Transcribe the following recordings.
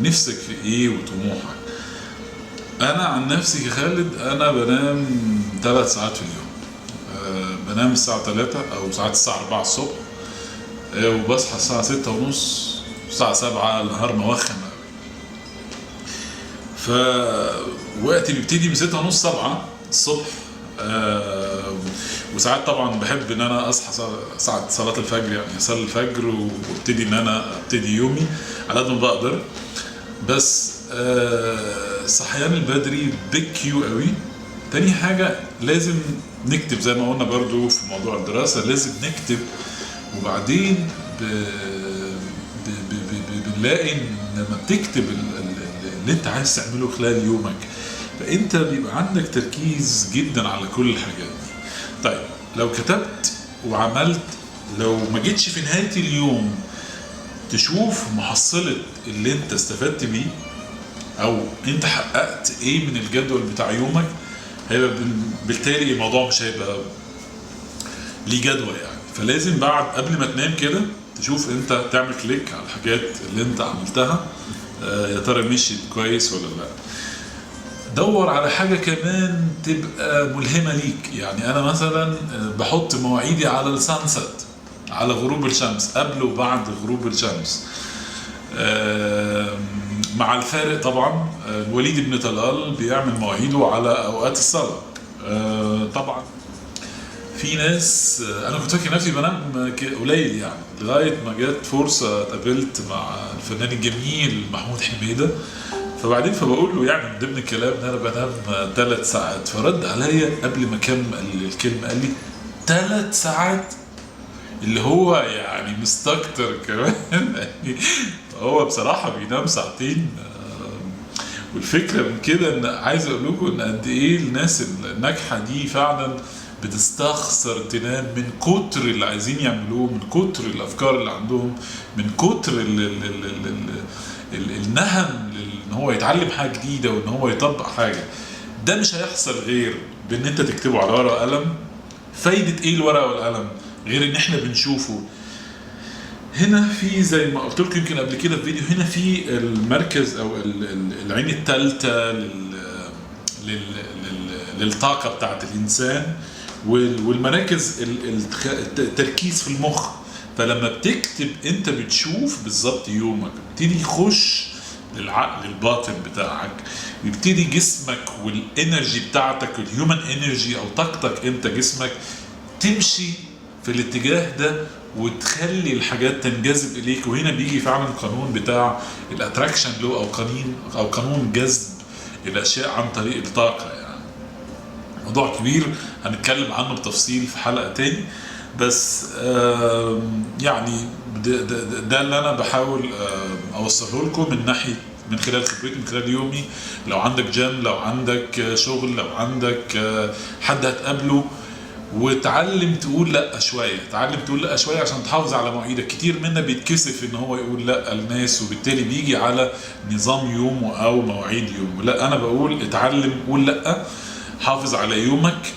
نفسك في ايه وطموحك. انا عن نفسي كخالد انا بنام 3 ساعات في اليوم. بنام الساعة 3 او ساعات الساعة 4 الصبح، وبصحى الساعة 6:30، الساعة 7، النهار موخم قوي. فوقتي بيبتدي من 6:30 7 الصبح. وساعات طبعا بحب ان انا اصحى ساعة صلاة الفجر، يعني اصلي الفجر وابتدي ان انا ابتدي يومي على قد ما بقدر. بس صحيان البدري big cue قوي. تاني حاجة لازم نكتب زي ما قلنا برضو في موضوع الدراسة، لازم نكتب، وبعدين بنلاقي ان لما بتكتب اللي انت عايز تعمله خلال يومك، فانت بيبقى عندك تركيز جدا على كل الحاجات دي. طيب لو كتبت وعملت، لو ما جيتش في نهاية اليوم تشوف محصلة اللي انت استفدت بيه او انت حققت ايه من الجدول بتاع يومك، هيبقى بالتالي الموضوع مش هيبقى ليه جدوى يعني. فلازم قبل ما تنام كده تشوف انت تعمل click على الحاجات اللي انت عملتها، يا ترى مشيت كويس ولا لا. دور على حاجة كمان تبقى ملهمة ليك. يعني أنا مثلا بحط مواعيدي على ال sunset، على غروب الشمس، قبل وبعد غروب الشمس، مع الفارق طبعا. الوليد بن طلال بيعمل مواعيده على أوقات الصلاة. طبعا في ناس، أنا كنت فاكر نفسي بنام قليل يعني، لغاية ما جت فرصة اتقابلت مع الفنان الجميل محمود حميدة، فبعدين فبقول له يعني من ضمن الكلام ان انا بنام 3 ساعات، فرد عليا قبل ما اكمل الكلمة قال لي 3 ساعات، اللي هو يعني مستكتر كمان. يعني هو بصراحة بينام ساعتين. والفكرة من كده ان عايز اقول لكم ان قد ايه الناس الناجحة دي فعلا بتستخسر تنام من كتر اللي عايزين يعملوه، من كتر الافكار اللي عندهم، من كتر النهم ان هو يتعلم حاجة جديدة وان هو يطبق حاجة. ده مش هيحصل غير بان انت تكتبه على ورقة وقلم. فايدة ايه الورقة والقلم غير ان احنا بنشوفه هنا؟ في زي ما قلت لكم يمكن قبل كده في فيديو، هنا في المركز او العين الثالثة للطاقة بتاعت الانسان، والمراكز التركيز في المخ. فلما بتكتب انت بتشوف بالظبط يومك، بيبتدي يخش للعقل الباطن بتاعك، ويبتدي جسمك وال energy بتاعتك، ال human energy او طاقتك انت جسمك تمشي في الاتجاه ده وتخلي الحاجات تنجذب اليك. وهنا بيجي فعلا القانون بتاع ال attraction law، او قانون جذب الاشياء عن طريق الطاقة. يعني موضوع كبير هنتكلم عنه بتفصيل في حلقة تاني، بس يعني ده اللي انا بحاول اوصله لكم من ناحية، من خلال خبرتي، من خلال يومي. لو عندك جيم، لو عندك شغل، لو عندك حد هتقابله، وتعلم تقول لا شوية، تعلم تقول لا شوية عشان تحافظ على مواعيدك. كتير منا بيتكسف ان هو يقول لا للناس، وبالتالي بيجي على نظام يومه او مواعيد يومه. لا، انا بقول اتعلم قول لا، حافظ على يومك،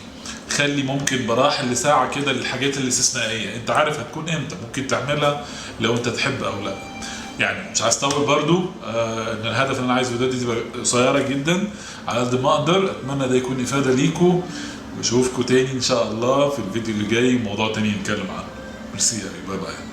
خلي ممكن براح لساعة كده للحاجات الاستثنائية، انت عارف هتكون امتى، ممكن تعملها لو انت تحب او لا. يعني مش عايز اطول برضو، ان الهدف اللي انا عايزه ده دي تبقى قصيرة جدا على قد ما اقدر. اتمنى ده يكون افادة ليكو، واشوفكم تاني ان شاء الله في الفيديو اللي جاي، موضوع تاني نتكلم عنه. ميرسي يا bye bye.